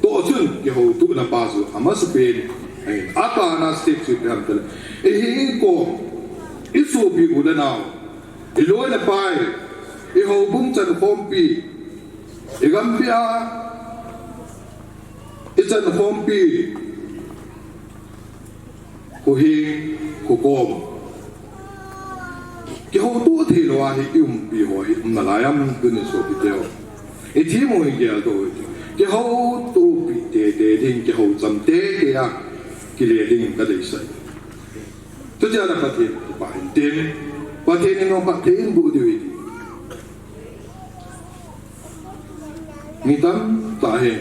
toh chun kihoutona pa chu amasapen ahin. Atana step chu ipi ham tile, iheng kom, isopi u le nao, iloi le pai, ihoubung chankhompi, igampi a ichankhompi, Kho heng, kho kom. Kihoutoh thei lou a hi i umpi ho hi um nalai am tunin sopite ho. I themmo hi geldoh u hite. Kihoutoh pi teitei ding, kihoucham teitei a kile ding kadeisah. Tuchia la Pathen kipah in tin, Pathen in nophat thei in boh diu hite. Mi tamtah hi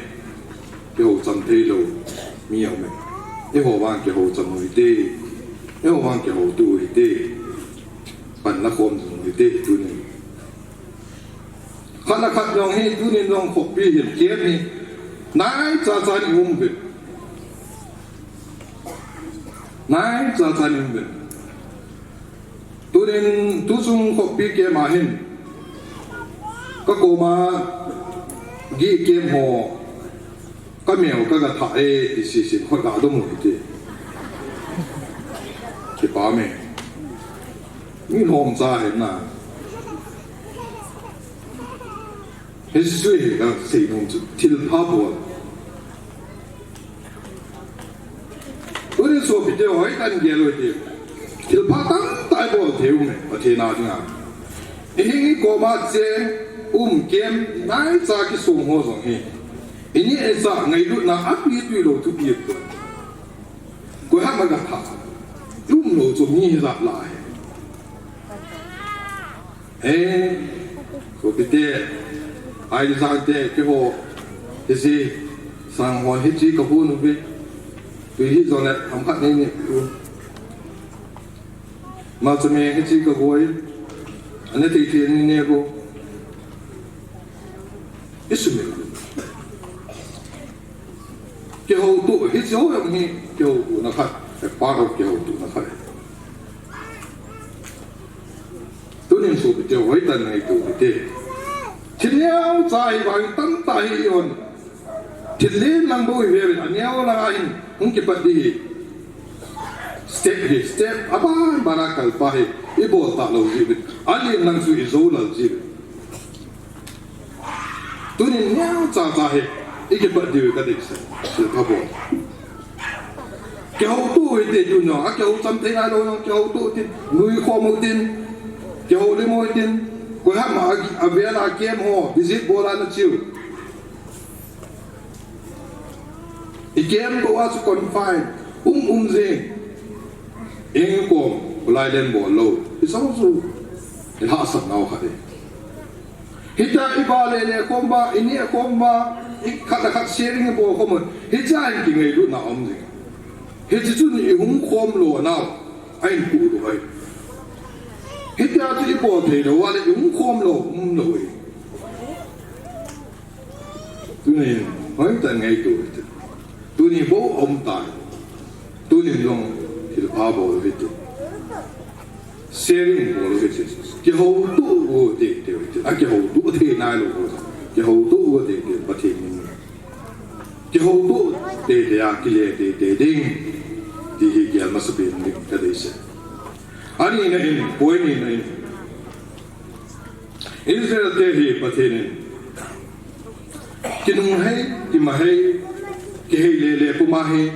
kihoucham thei lou mi aume. Eiho vang kihoucham u hite. Eiho vang kihoutoh u hite. Pan la khom jing u hite tunin. Khat le khat jong hi tunin jong khopi hin camp hi naicha cha in i um uve. Naicha cha in i um uve. Tunin tuchung khopi camp a hin ka koma gih camp ho ka mel ka ga thah e ti sisin khut ga dom u hite. Kipah me. Mi lhomcha hi na. History hi kasei nom chu thilpha bol. Tunin sopite ho, hoitah in gel u hite. Thilpha tamtah i bol thei u me, Pathen a dinga. I hing i koma cheng, um camp, naicha kisong ho jong hi. I neh i chah ngailutna api tui lou thupi ahi. Koiham a ga thah. I um lou chu mi hijat lah hi. Eh, sopite, ai di sangte, keiho, hiche, sang hon hiche ka hon uve. Tui hi jongle, ham khat nei nei u. Malchame hiche ka goi. Ane tei tei ni ne go. Isu me. Kihoutoh, hiche ho jong hi, kihoutohna khat, a part of kihoutohna khat. Tunin sopite ho, hoitah in ngaito u hite. Thil neocha hi vang tamtah hi i hon. Thil len lang bou hi ve uvin, aneo lang a hin hung kipat ding hi. Step hi, step, aban ban a kalpa hi, i bol talou jeh uvin. Alen lang chu i jou lal jeh uvin. Tunin neocha cha hi, i kipat diu kadeisah, thilpha bol. Kihoutoh u hite tun jong, akihoucham thei nailou jong, kihoutoh u tin, nuikhom u tin, kihoulim u tin, koiham a, avel a camp ho, visit bol a nache u. I camp bou a chu confine, um um jing. Engkom, kholai len bol lou. Hiche chu, i hahsatnau khat ahi. Hitia i va le le khom uva, i neh khom uva, i khat le khat sharing i bol khom uva. Hichea hin kingailutna um jing. Hiche chun i hung khom lou nau, ahin pu lou ahi. Hitia chu i bol thei lou uva le i hung khom lou, um lou ahi. Tunin, hoitah in ngaito u hite. Tuni bou aum tai. Tunin jong thilpha bol u hite. Sharing bol u hite. Kihoutoh u teitei u hite. Akihoutoh thei nailou u. Kihoutoh u teitei Pathen in. Kihoutoh teitei a kile teitei ding. Ti hi gel masapen ding kadeisah. Anina in, point nina in. Israel te hi Pathen in kinunghei, kimahei, kihei le le puma hi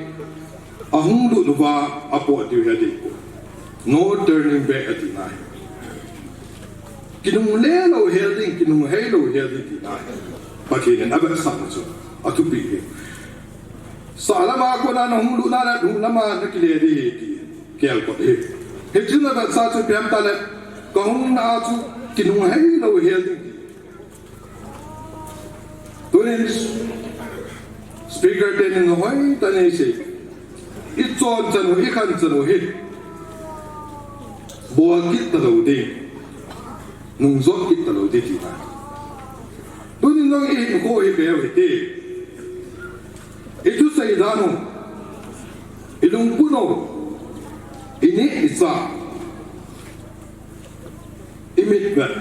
ahung lut uva apot diu hi adei poi. No turning back atina hi. Kinungle lou hel ding, kinunghei lou hel ding tina hi. Pathen in avetsahna chu athupi hi. Sahlam a kona nahung lut na le hunglama nakile ding hi ti. Kelkot hi. Hichun avetsah chu ipi ham itile, kahungna a chu kinunghei lou hel ding. Tunin speaker tenin hoitah in eisei. I chonchan u, i khanchan u hi bol kit talou ding. Nungjot kit talou ding tina. Tunin jong i hinkho hi beu hite. I thusei dan u, i lungput u, i neh i chah, i mitvet,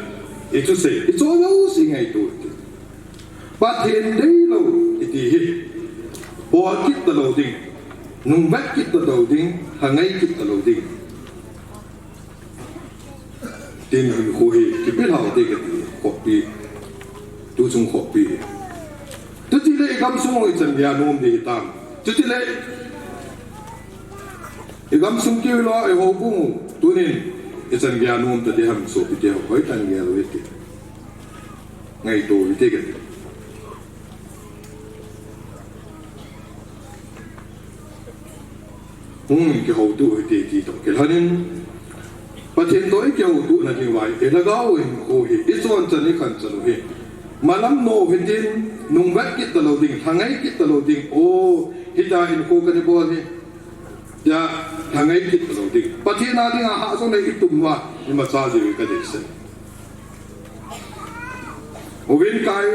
i thusei, i cho jouse ngaito u hite. Pathen deilou kiti hi bol kit talou ding, nungvet kit talou ding, lhangai kit talou ding. Tin hinkho hi kipilhau te kati, khopi, tuchung khopi hi. Chutile i gamsung u ichan geiya nom ding hitam. Chutile I gamsung kiu lo, i houbung u, tunin, i chan gei a nom ta ding ham sopite ho, hoitah in gel u hite. Ngaito u hite kei. Hung kihoutoh u hite ti toh kilhonin, Pathen toh i kihoutohna ding uva, i lhagao hinkho hi, i chon chan i khan chan u hi. Malam no hitin, nungvet kit talou ding, lhangai kit talou ding, o, hitia hinkho kana bol hi. Tia, lhangai kit talou ding. Pathen a dinga hah jong le i tum uva, imacha jeh u hi ka deisah. Houin kai,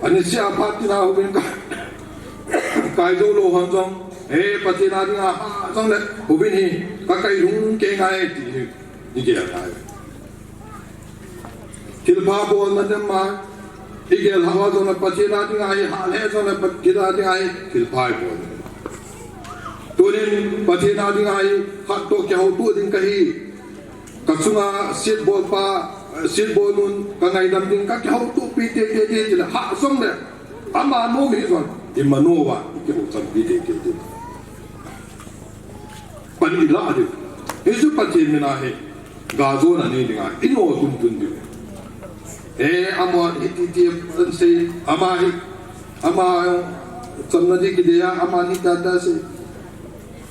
ani sia phat tina houin kai. Kai jou lou hon jong, he Pathen a dinga hah jong le, houin hi, ka kai lhung kei ngai ti hi, i gel ngai. Thilpha bolna dem ma, i gel hah uva jong le Pathen a dinga hi, hah le jong le Pathen a dinga hi, thilpha i bol. Tunin Pathen a dinga hi, khat toh kihoutoh ding kahi. Ka chunga setbol pa, setbol nun, ka ngaidam ding, ka kihoutoh pi teitei ti le, hah jong le, ama nom hi jong, i mano uva, i kihou chan pi teitei ti. Pan i lah diu. Hichu Pathen min a hi, ga jona nei dinga, i no tun tun diu. E, ama hiti ti an sei, ama hi, ama chamna ding kidei a, ama hi ta ta sei.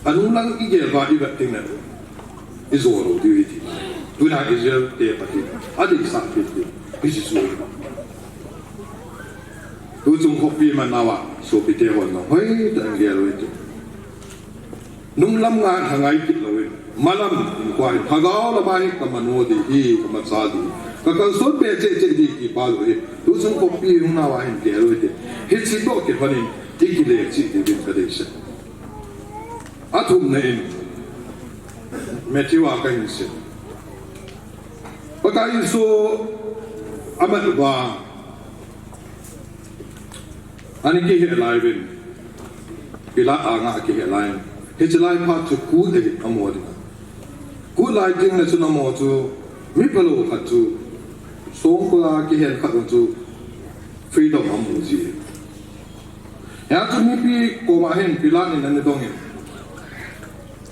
Anung lang i gel uva i vet ding le, i jo lou diu hi ti. Tuna Israel te Pathen, adeisah peh diu. Hichu chu. Tuchung khopi man nauva, sopite hon jong, hoitah in gel u hite. Nunglam nga lhangai kit louvin, malam in koi, lhagao lama hi ka mano ding hi, ka macha ding, ka kalson be cheh cheh ding ti pa lou hi, tuchung khopi hung nauva hin gel u hite. Hiche toh kilhonin, i kile cheh diuvin ka deisah. Athumna in, Matthew a kahin sim. Pakai Jesu amat uva, Ani kihe lai uvin. Pilat anga akihe lai in. Hiche lai phat chu kut ahi amo dinga. Kut lai teng le chun amo chu mi phalou khat chu songkul a kihen khat chu freedom amu ji. Hia chu mipi koma hin Pilat in ana dong in.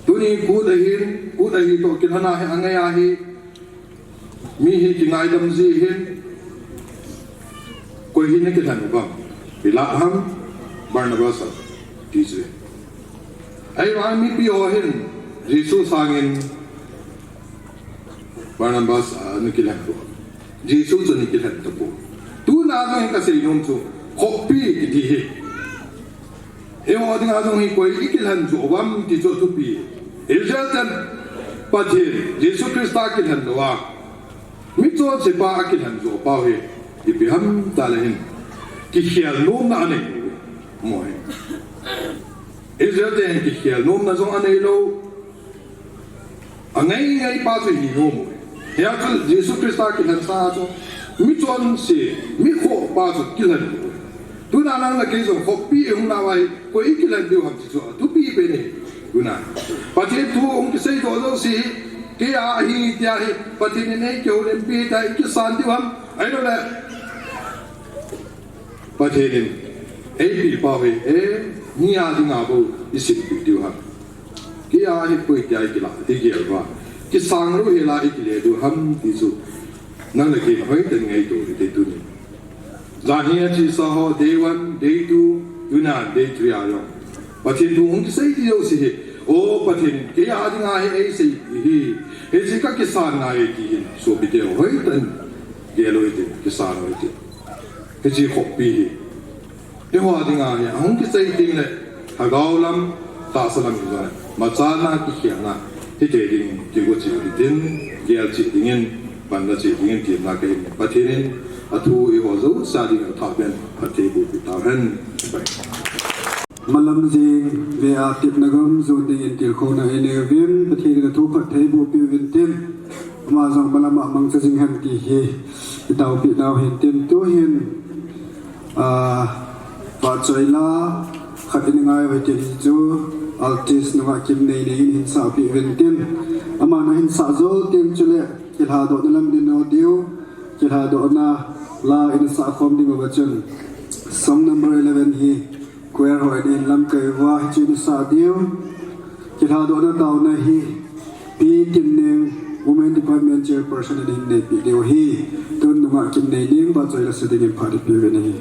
Tuni kut ahin, kut ahi toh kilhona hi angai ahi. Mi hi kingaidam ji hin, koi hin nakilhen u ham, Pilat ham, Barnabas ham, ti chu. Ahivang mipi ho hin, Jesu sangin Barnabas a ana kilhen u. Jesu chu ana kilhen tapoi. Tuna jong hin kasei nom chu, khopi kiti hi. Eiho dinga jong hi koi i kilhen joh uvam ti chu thupi. Israel ten Pathen, Jesu Christa kilhen lou a. Michonse pa akilhen joh pau hi. Ipi ham tile hin. Kikhel nomna anei lou. Mo hi. Israel ten kikhel nomna jong anei lou. Angai ngai pa chu hi nom u. Hia chu Jesu Christa kilhen sa chu. Michonse, mikhoh pa chu kilhen u. Tuna nang le kei jong khopi i hung nauva hi, koi i kilhen diu ham ti chu, thupi pen ahi. Tuna. Pathen thu hung kisei joh jouse hi, kei a hi, tia hi, Pathen in eikihoulimpi ta, i kisan diu ham, ahilou le. Pathen in eipeh pau hi, e, mi a dinga bou i simpi diu ham. Kei a hi koi tia i kila, i gel uva. Kisang lou hela i kile diu ham ti chu. Nang le kei hoitah in ngaito hite tuni. Jan hi achesa ho, day one, day two, tuna, day three a jong. Pathen thu hung kisei ti jouse hi. O Pathen, kei a dinga hi eisei hi. Hiche kakisan ngai ti hin. Sopite ho hoitah in. Gel u hite, kisan u hite. Hiche khopi hi. Eiho dinga hi, ahung kisei teng le, lhagao lam, tahsa lam hi jong, machana kikhelna, hite ding, kigo cheh u hitin, gel cheh dingin, panla cheh dingin, temna kahin, Pathen in, athu eiho jouse a dinga athah pen, phatthei boh peh tauhen. Malam jing, ve a tepna gam, jon dingin tilkhouna eina neiyuvin, Pathen in athu phatthei boh peh uvin tin, ama jong malam a mangcha jing hen ti hi, i taopeh nau hin tin, tu hin, Ah, phat choi la, khat in ngai vai tin chu, artist nunga Kimneinei in hin sah peh uvin tin. Aman ahin sah jou teng chule, kilhadohna lam din no diu, kilhadohna la in sah khom ding uva chun. Song number eleven hi, choir ho in lamkai uva, hiche in sah diu. Lhadohna taona hi Pi Kimneng, Women Department Chairperson in ahin neipi diu ahi. Tun nungah Kimneining vahchoi la sa dingin phat ipi uvin ahi.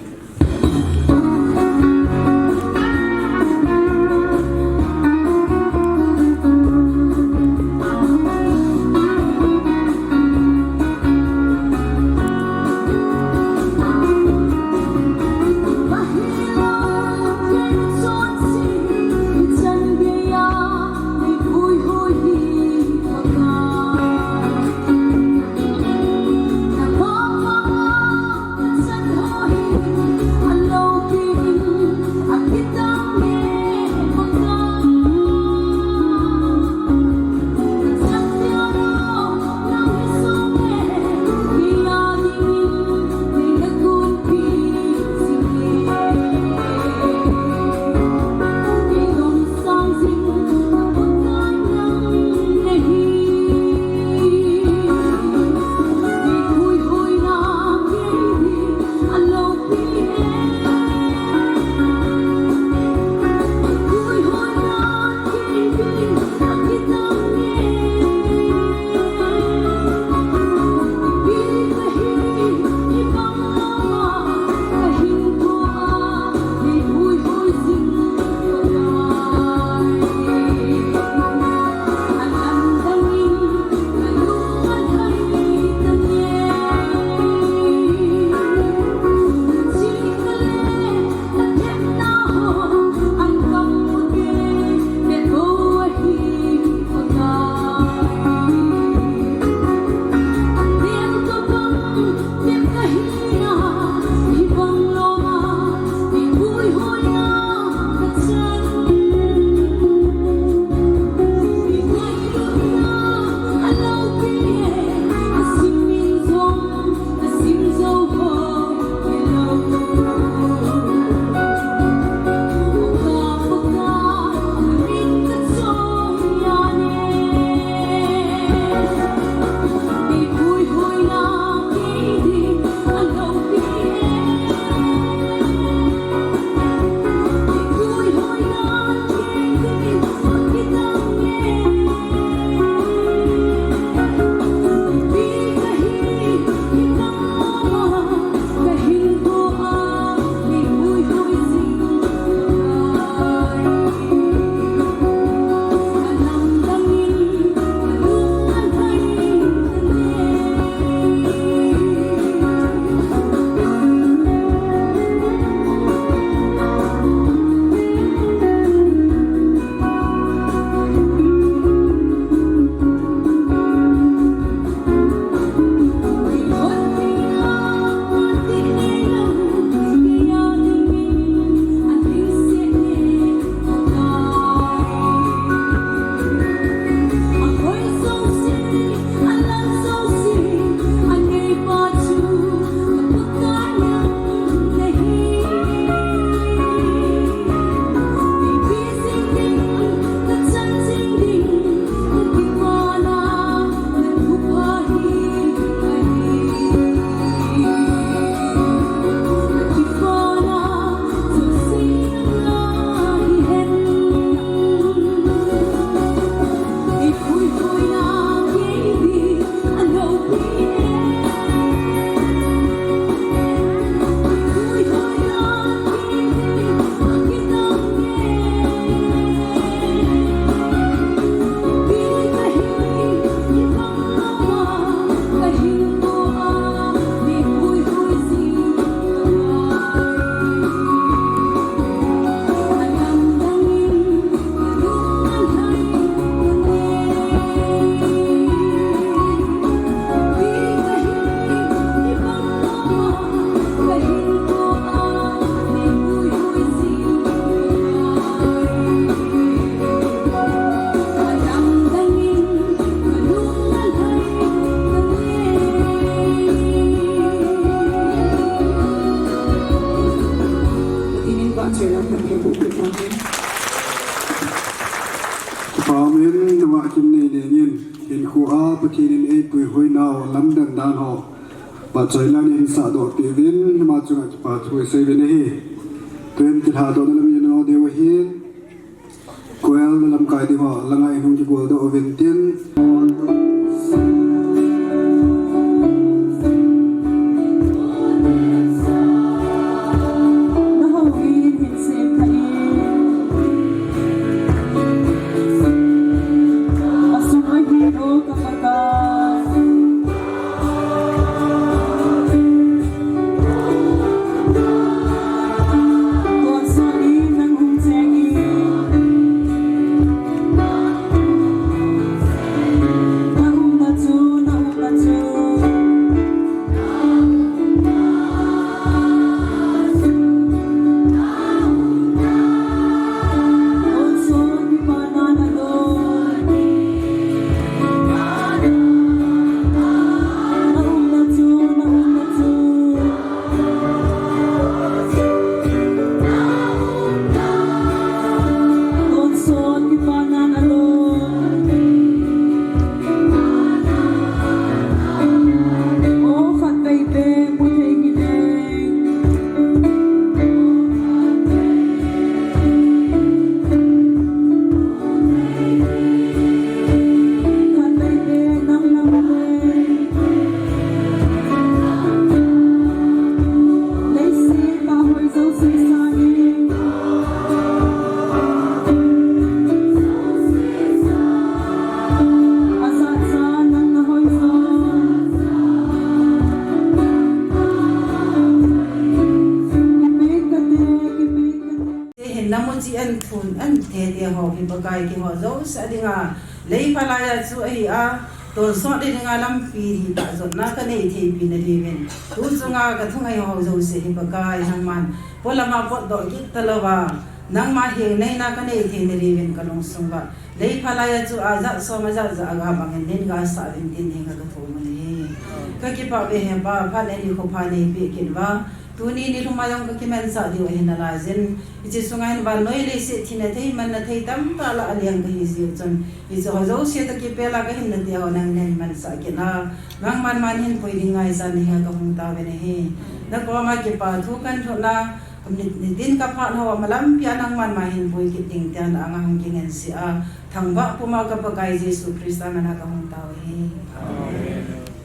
Amen. Nungah Kimneineng in hinkhoa Pathen in eipuihoinau lamdang dan ho vahchoi la in sahdoh peh uvin, ama chunga kipa thu isei uvin ahi. Tun kilhadohna lam ina nau diu ahin. Koel na lamkai ding ho, langa in hung kigol doh uvin tin. Te hin namu chi an thun an te te ho hi Pakai kihou jouse dinga, lei phalai a chu ahi a, tonsot dinga lampi hi tahjotna kanei thei pi nadiuvin, tu chunga kathungai ho jouse hi Pakai nangman polama potdoh kit talouva, nangma hengaina kanei thei nadiuvin kalungsung uva, lei phalai a chu ajat som ajat ja aga bangin nin gasah uvin tin henga kathum u ahi. Kakipah uve he Pa, phat le nikho pha neipeh kit uva, tuni nilhum a jong kakimansah diu ahi nalaijin, hiche sunga hin vannoi leiset thina thei manna thei tamtah lah a leng kahi jiu chun, hiche ho jouse toh kipel a kahinna te ho nangin neimansah kit a, nangman man hin pui ding ngaichan in hinga kahung tauvin ahi. Nakoma kipa thu kanthot na, nitin kaphat ho a malampi a nangman ma hin pui kit ding tia nanga hung kingen seh a, thangvah puma ka Pakai Jesu Christa mina kahung tao ahi. Amen.